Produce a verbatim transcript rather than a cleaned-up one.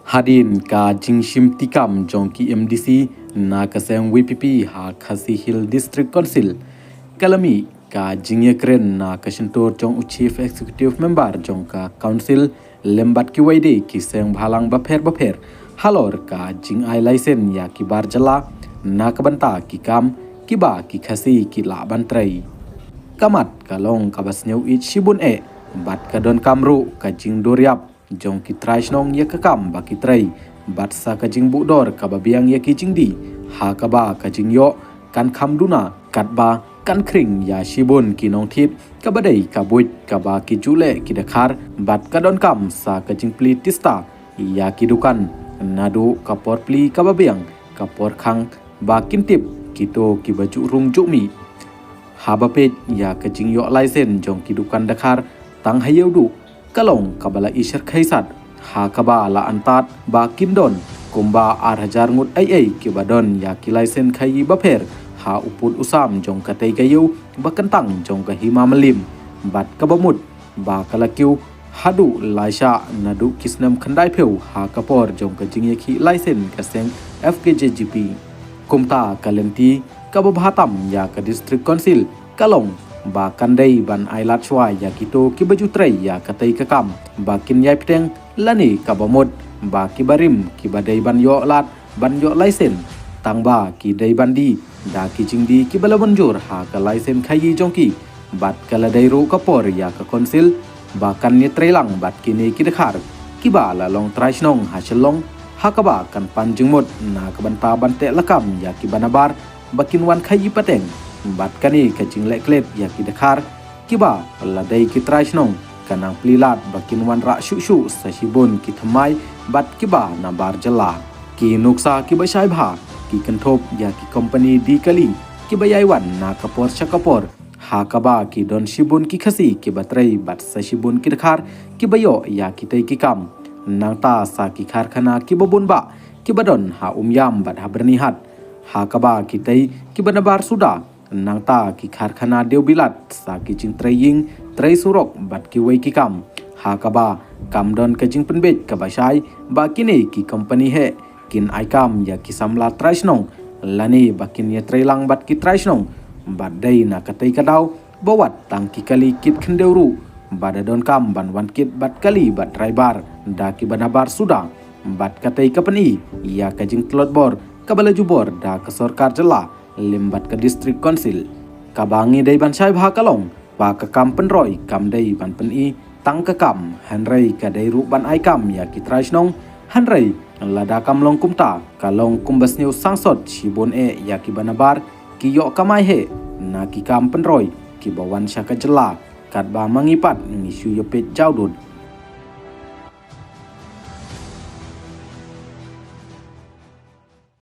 Hadien ka jingshim ti kam jong ki M D C na ka seng V P P ha Khasi Hills District Council, ka la mih ka jingïakren na ka shyntur jong u Chief Executive Member jong ka Council lem bad kiwei de ki seng bhalang bapher bapher halor ka jingai license ïa ki bar jylla na ka bynta ki kam kiba ki Khasi ki lah ban trei. Ka mat ka long kaba sniew ïeit shibun eh bad ka donkam ruh ka jingduriap jong ki trai shnong ïa ka kam ba ki trei bad sa ka jingbuh dor kaba biang ïa ki jingdie ha kaba ka jingïoh kan kham duna katba kan khring ïa shibun ki nongthied kaba dei ka buit kaba ki ju leh ki dkhar bad ka donkam sa ka jingplie tista ïa ki dukan naduh ka por plie kaba biang ka por khang ba kin tip kito kiba ju rung ju mih. Haba peit ïa ka jingïoh license jong ki dukan dkhar tang ha ïew duh ka long kaba la i shyrkhei sat ha kaba la antad ba kin don kumba ar hajar ngut ei ei kiba don ïa ki license khaïi bapher ha u pud u sam jong katei ka ïew ba kyntang jong ka Hima Mylliem bad kaba mut ba ka la kiew haduh lai shah naduh ki snem khyndai phew ha ka por jong ka jingïakhih license ka seng F K J G P. Kumta ka lynti kaba bha tam ïa ka District Council ka long ba kan dei ban ai lad shuwa ïa kito kiba ju trei ïa katei ka kam ba kin ïai bteng lane kaba mut ba kiba rim kiba dei ban ïoh lad ban ïoh license tang ba ki dei ban die da ki jingdie kiba la mynjur ha ka license khaïi jong ki bad ka la dei ruh ka por ïa ka Council ba kan ïatrei lang bad kine ki dkhar kiba la long trai shnong ha Shillong ha kaba kan pan jingmut na ka bynta ban teh lakam ïa kiba nabar ba kin wan khaïi pateng bad kane ka jingleh klet ïa ki dkhar kiba la dei ki trai shnong ka nang plie lad ba kin wanrah shuh shuh sa shibun ki thymmai bad kiba nabar jylla. Ki nuksa kiba shai bha ki kynthup ïa ki kompani die kali kiba ïai wan na ka por sha ka por ha kaba ki don shibun ki Khasi kiba trei bad sa shibun ki dkhar kiba ïoh ïa kitei ki kam. Nangta sa ki karkhana kiba bun bah kiba don ha Umiam bad ha Byrnihat ha kaba kitei kiba nabar suda. Nangta ki karkhana dewbilat sa ki jingtrei ïing trei surok bad kiwei ki kam ha kaba kam don ka jingpynbeit kaba shai ba kine ki kompani heh kin ai kam ïa ki samla trai shnong lane ba kin ïatrei lang bad ki trai shnong bad dei na katei ka daw ba wat tang ki kali kit khyndew ruh ba da donkam ban wan kit bad kali bad driver da kiba nabar suda bad katei ka pyni ïa ka jingtlot bor kaba la jubor da ka sorkar jylla lem bad ka District Council. Kaba ngi dei ban shai bha ka long ba ka kam pynroi kam dei ban pyni tang ka kam hynrei ka dei ruh ban ai kam ïa ki trai shnong hynrei lada kam long kumta ka long kumba sniew sangsot shibun eh ïa kiba nabar ki ïoh kamai heh na ki kam pynroi kiba wan sha ka jylla katba ma ngi pat ngi shu ïapeit jawdud